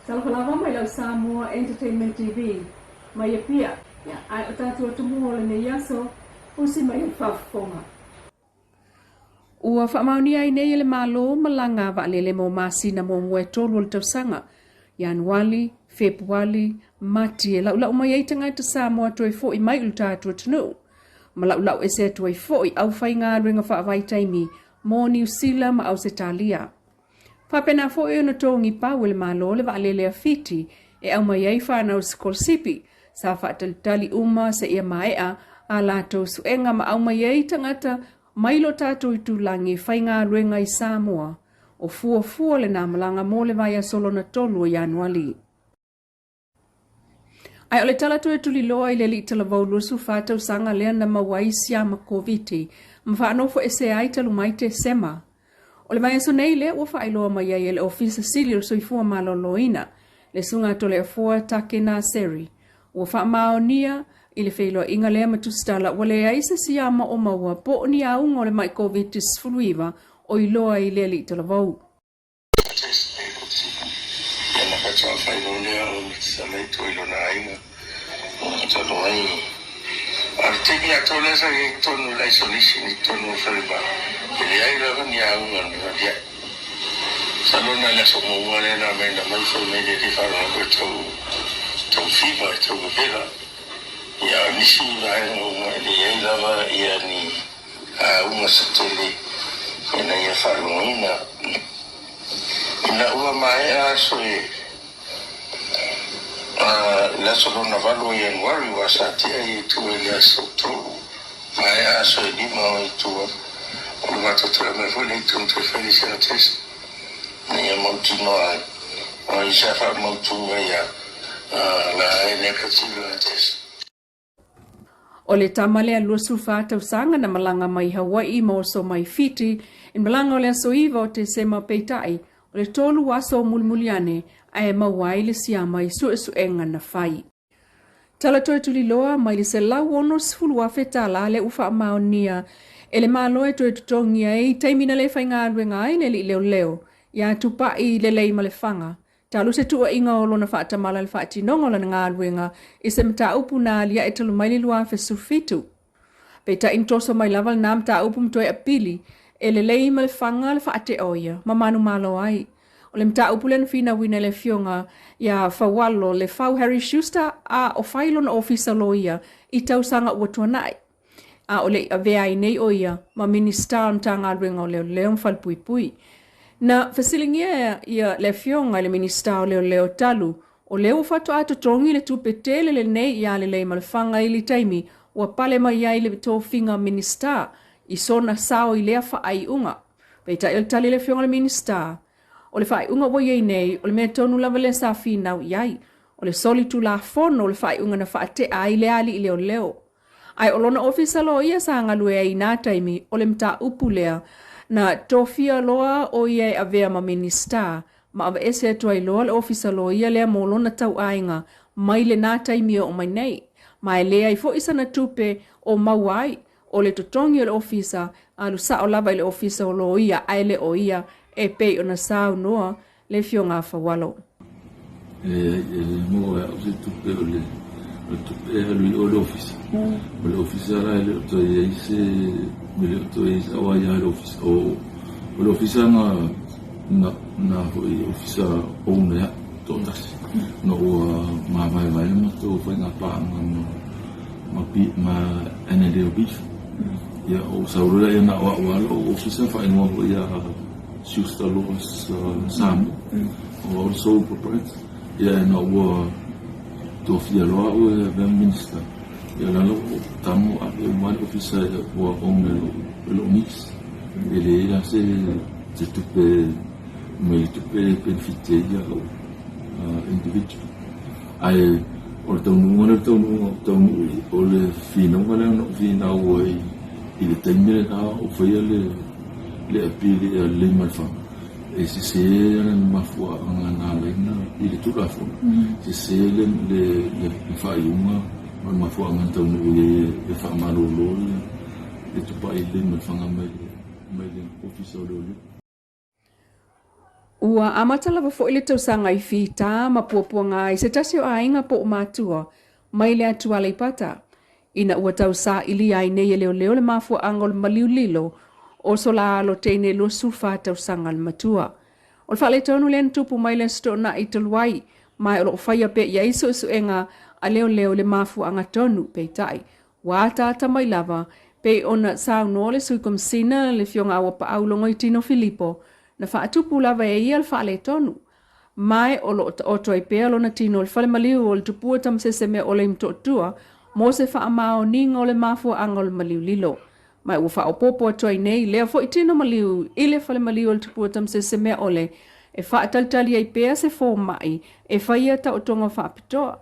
Talofa lava mai lau Samoa Entertainment TV mai Apia, ae o tatou atumua o lenei aso, usi mai le faafofoga. Ua faamaonia ai nei e le Malo malaga a vaalele mo masina muamua e tolu o le tausaga, Ianuali, Fepuali, Mati e laulau mai ai tagata Samoa toe fo'i mai i lo tatou atunuu, ma laulau ese atu ai fo'i aufaigaluega faavaitaimi mo Niu Sila ma Ausetalia. Faapena foi ona togi pau e le Malo le vaalele a Fiti e aumai ai fanau sikolasipi sa faatalitali uma seia maea a latou suega ma aumai ai tagata mai lo tatou itulagi e faigaluega i Samoa. O fuafua lena malaga mo le vaiaso lona tolu o Ianuali. Ae o le tala toe tuliloa i le alii talavou 24 tausaga lea na maua ai siama Koviti ma faanofo ese ai talu mai Tesema. O le vaiaso nei lea ua faailoa mai ai e le Ofisa Sili o le Soifua Maloloina, le Susuga Toleafoa Take Naseri, ua faamaonia i le feiloaiga lea ma tusitala ua leai se siama o maua po o ni auga o le mai Koviti-19 o iloa i le alii talavou. Ia na faatoa fai loa lea o le Saleto i lona aiga talu ai. A o le taimi atoa lea sa i ai i totonu o le isolation i totonu o le falemai, e leai lava ni auga na aliae. Masalo na o le aso muamua lea na aumai na mai fai mai le alii faalogologo e tau tau fever e tau vevela. Ia a o nisi vaega uma e leai lava ia ni auga se tele ina ia faalogoina. Ina ua maea aso e le aso lona valu o Ianuari ua sa tea i tua i le aso tolu, maea aso e lima o i tua, o le matou tulai mai foi lea i totonu toe fai le isi ana test ina ia mautinoa ai o ai sa faamautu ai a la e negative lana test. O le tama lea 24 tausaga na malaga mai Hawaii ma oso mai Fiti i malaga o le aso 9 o Tesema peitai o le tolu aso o mulimuli ane ae maua ai le siama i suesuega na fai. Tala toe tuliloa mai le $160,000 lea ua faamaonia e le Malo e toe totogi ai i taimi na le faigaluega ai le alii leoleo ia Tupai Leleimalefanga Talu se tuuaiga o lona faatamala i le faatinoga o lana galuega i se mataupu na aliae talu mai le 2017. Peitai na toso mai lava lena mataupu ma toe apili e lelei ma le faga le faatea o ia ma manumalo ai. O le mataupu lea na finauina e le Afioga ia Faualo Lefau Harry Schuster a o fai lona ofisa loia i tausaga ua tuanai. A o le i avea ai nei ʻo ia ma Minisita o le Matagaluega o Leoleo ma Falepuipui. Na fesiligia ia le Afioga i le Minisita o Leoleo talu o lea ua faatoa totogi le tupe tele lenei iā Leleimalefanga i le taimi ua pale mai ai le tofiga Minisita i sona sao i lea faaiuga. Peitai o le tali a le Afioga i le Minisita, o le faaiuga ua i ai nei, o le mea tonu lava lea sa finau i ai, o le solitulafono o le faaiuga na faatea ai le alii leoleo. Ae o lona ofisa loia sa galue ai i nā taimi o le mataupu lea, na tofia loa ʻo ia e avea ma Minisita, ma aveese atu ai loa le ofisa loia lea mo lona tauaiga mai lenā taimi e oo mai nei. Ma e leai foi sana tupe o maua ai, o le totogi o le ofisa, alu sao lava i le ofisa o loia ae le o ia e pei ona saunoa le Afioga a Faualo. E le maua e au se tupe o le tupe e alu i o le ofisa. O le ofisa la e le o toe i ai se, e le o toe i ai se aua ia le ofisa. O le ofisa na na foi ofisa owner ia toatasi. Na ua mavaevae le matou faiga paaga ma ma Annandale Beef. Ia o sau loa lea na o au lava lou ofisa faaigoa foi ia Schuster Lewis Samoa o au le sole proprietor. Ia ina ua tofia loa au e avea ma Minister, ia la la ua tamo ave uma le ofisa ua own e lou niece. E leai la se tupe mai le tupe e benefit ai au individual. Ae o le taunuuga lea o le taunuuga ou te taunuu i ai, o le finauga lea na ou finau ai i le taimi lena o faia le le apili ia Leleimalefanga, e sese lana mafuaaga na ala ai na i le Tulafono, sese le le faaiuga ma le mafuaaga na taunuu i ai e faamalolo le Tupai Leleimalefanga mai le Ofisa o Leoleo. Ua amata lava foi le tausaga i fita ma puapuaga ai se tasi o aiga po o matua mai le atu Aleipata, ina ua tau saili ai nei e leoleo le mafuaaga o le maliu lilo o Sola Alo teine 24 tausaga le matua. O le faaletonu lea na tupu mai le Aso Toonai talu ai, ma o lo o faia pea i ai suesuega a leoleo i le mafuaaga tonu, peitai, ua ataata mai lava pei ona saunoa le Sui Komesina le Afioga Auapaau Logoitino Filipo, na faatupu lava e ia le faaletonu. Ma o lo o taoto ai pea lona tino i le fale maliu o le Tupua Tamasese-meaole i Motootua mo se faamaoniga o le mafuaaga o le maliu lilo. Ma ua faaopoopo atu ai nei lea foi tino maliu i le fale maliu o le Tupua Tamasese-meaole e faatalitali ai pea se fomai e faia taotoga faapitoa.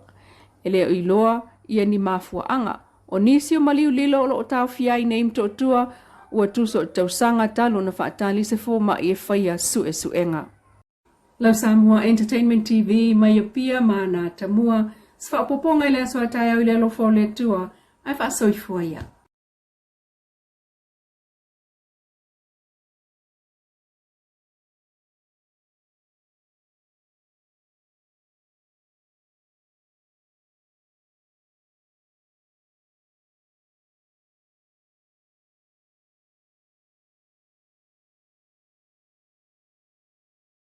E le o iloa ia ni mafuaaga. O nisi o maliu lilo o lo o taofia ai nei Motootua ua tusa o le tausaga talu ona faatali se fomai e faia suesuega. Lau Samoa Entertainment TV mai Apia ma ana Tamua, se faaopoopoga i le aso a taeao i le alofa o le Atua, ae faasoifua ia.